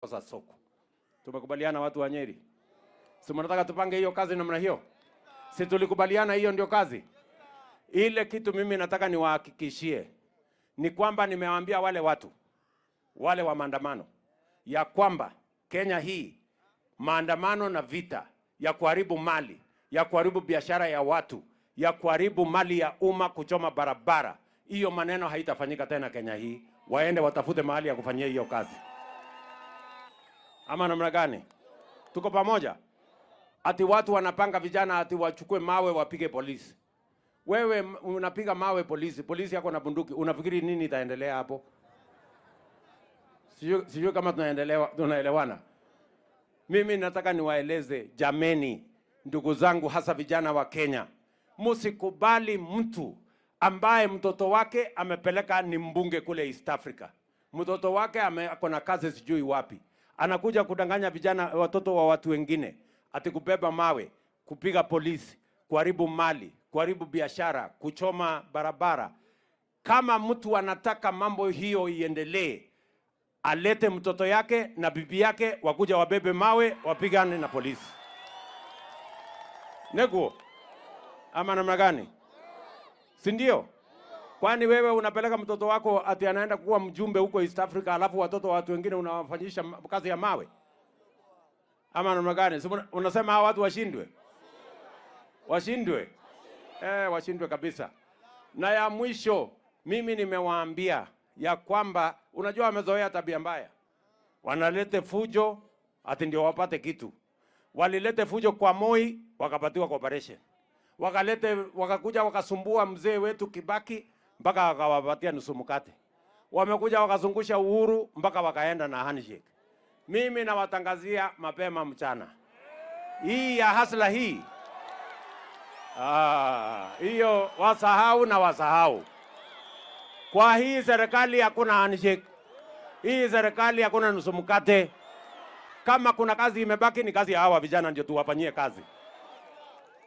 Kosa soko. Tumekubaliana watu wa Nyeri? Si mnataka tupange hiyo kazi namna hiyo? Si tulikubaliana hiyo ndio kazi? Ile kitu mimi nataka niwahakikishie ni kwamba nimewaambia wale watu wale wa maandamano ya kwamba Kenya hii maandamano na vita ya kuharibu mali, ya kuharibu biashara ya watu, ya kuharibu mali ya umma, kuchoma barabara, hiyo maneno haitafanyika tena Kenya hii. Waende watafute mahali ya kufanyia hiyo kazi, ama namna gani? Tuko pamoja? Ati watu wanapanga vijana ati wachukue mawe wapige polisi. Wewe unapiga mawe polisi, polisi yako na bunduki, unafikiri nini itaendelea hapo? Sijui kama tunaelewana. Mimi nataka niwaeleze jameni, ndugu zangu, hasa vijana wa Kenya, msikubali mtu ambaye mtoto wake amepeleka ni mbunge kule East Africa, mtoto wake ako na kazi sijui wapi, anakuja kudanganya vijana, watoto wa watu wengine, ati kubeba mawe, kupiga polisi, kuharibu mali, kuharibu biashara, kuchoma barabara. Kama mtu anataka mambo hiyo iendelee, alete mtoto yake na bibi yake wakuja wabebe mawe wapigane na polisi. Neguo ama namna gani? Si ndio? Kwani wewe unapeleka mtoto wako ati anaenda kuwa mjumbe huko East Africa, alafu watoto wa watu wengine unawafanyisha kazi ya mawe ama namna gani? Si unasema hawa watu washindwe? Washindwe? Washindwe kabisa. Na ya mwisho, mimi nimewaambia ya kwamba unajua wamezoea tabia mbaya. Wanalete fujo ati ndio wapate kitu. Walilete fujo kwa Moi wakapatiwa cooperation. Wakalete, wakakuja wakasumbua mzee wetu Kibaki mpaka wakawapatia nusu mkate. Wamekuja wakazungusha Uhuru mpaka wakaenda na handshake. Mimi nawatangazia mapema mchana. Hii ya hasla hii, hiyo wasahau na wasahau. Kwa hii serikali hakuna handshake. Hii serikali hakuna nusu mkate. Kama kuna kazi imebaki ni kazi ya hawa vijana ndio tuwafanyie kazi.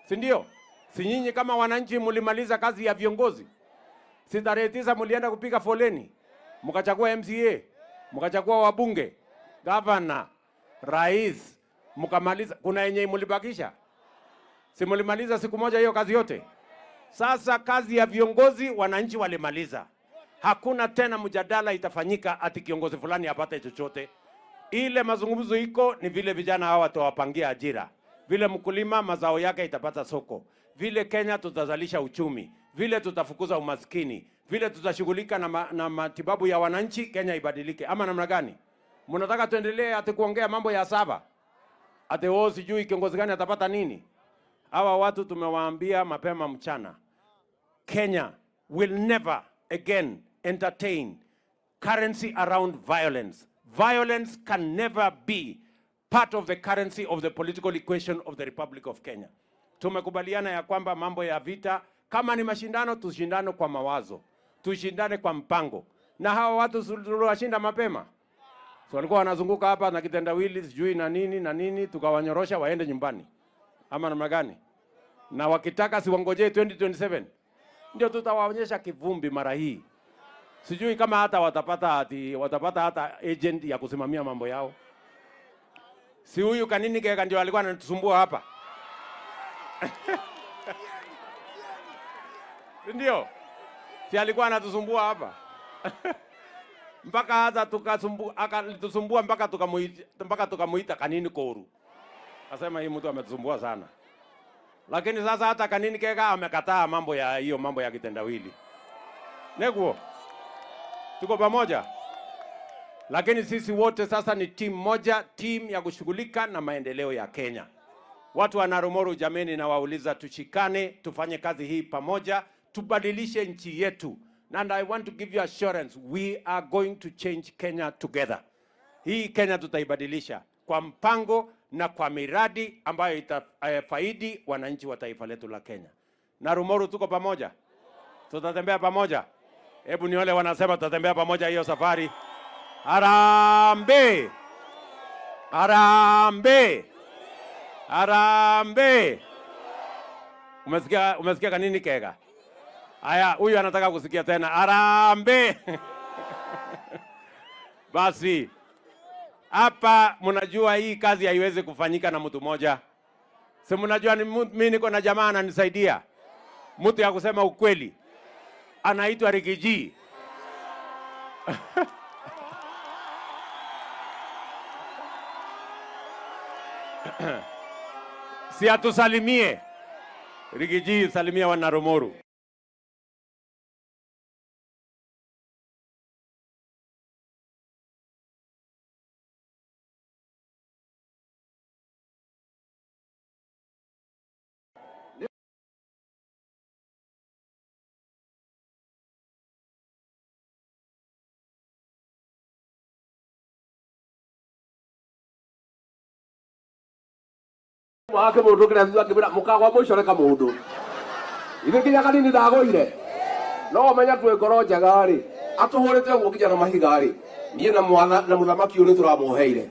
Si ndio? Si nyinyi kama wananchi mlimaliza kazi ya viongozi? Si tarehe 9 mlienda kupiga foleni, mkachagua MCA, mkachagua wabunge, gavana, rais, mkamaliza. Kuna yenye mlibakisha? Si mlimaliza siku moja hiyo kazi yote? Sasa kazi ya viongozi wananchi walimaliza. Hakuna tena mjadala itafanyika ati kiongozi fulani apate chochote. Ile mazungumzo iko ni vile vijana hawa watawapangia ajira, vile mkulima mazao yake itapata soko, vile Kenya tutazalisha uchumi, vile tutafukuza umaskini, vile tutashughulika na matibabu ya wananchi, Kenya ibadilike. Ama namna gani? Mnataka tuendelee ati kuongea mambo ya saba? Ati wao sijui kiongozi gani atapata nini? Hawa watu tumewaambia mapema mchana, Kenya will never again entertain currency around violence. Violence can never be part of the currency of the political equation of the Republic of Kenya. Tumekubaliana ya kwamba mambo ya vita, kama ni mashindano, tushindane kwa mawazo, tushindane kwa mpango. Na hawa watu tuliwashinda mapema. So walikuwa wanazunguka hapa na kitendawili sijui na nini na nini, tukawanyorosha waende nyumbani. Ama namna gani? Na wakitaka si wangojee 2027. Ndio tutawaonyesha kivumbi mara hii. Sijui kama hata watapata ati watapata hata agent ya kusimamia mambo yao. Si huyu Kanini Kega ndio alikuwa anatusumbua hapa. Ndio? Si alikuwa anatusumbua hapa. Mpaka hata akatusumbua mpaka tukamuita Kanini Koru. Akasema hii mtu ametusumbua sana. Lakini sasa hata Kanini Kega amekataa mambo ya hiyo mambo ya kitendawili. Neguo. Tuko pamoja? Lakini sisi wote sasa ni timu moja, timu ya kushughulika na maendeleo ya Kenya. Watu wa Narumoru jameni, nawauliza tushikane, tufanye kazi hii pamoja, tubadilishe nchi yetu. And I want to give you assurance, we are going to change Kenya together. Hii Kenya tutaibadilisha kwa mpango na kwa miradi ambayo itafaidi wananchi wa taifa letu la Kenya. Narumoru tuko pamoja? Tutatembea pamoja? Hebu ni wale wanasema tutatembea pamoja hiyo safari. Harambee! Harambee! Harambee! Umesikia Kanini Kega? Aya, huyu anataka kusikia tena. Harambee! Basi. Hapa mnajua hii kazi haiwezi kufanyika na mtu mmoja. Si mnajua ni mimi niko na jamaa ananisaidia. Mtu ya kusema ukweli. Anaitwa Rigiji. Si atusalimie. Rigiji, salimia wana Rumeru. Wake mundu kira thutha akimwira mukagwa mwico reka mundu ithe nginya kanini ndagũire no menya twĩ ngoro njega rĩ atũhũrĩte ũguo nginya na mahiga rĩ niĩ na muthamaki ũyũ nĩ tũramwoheire.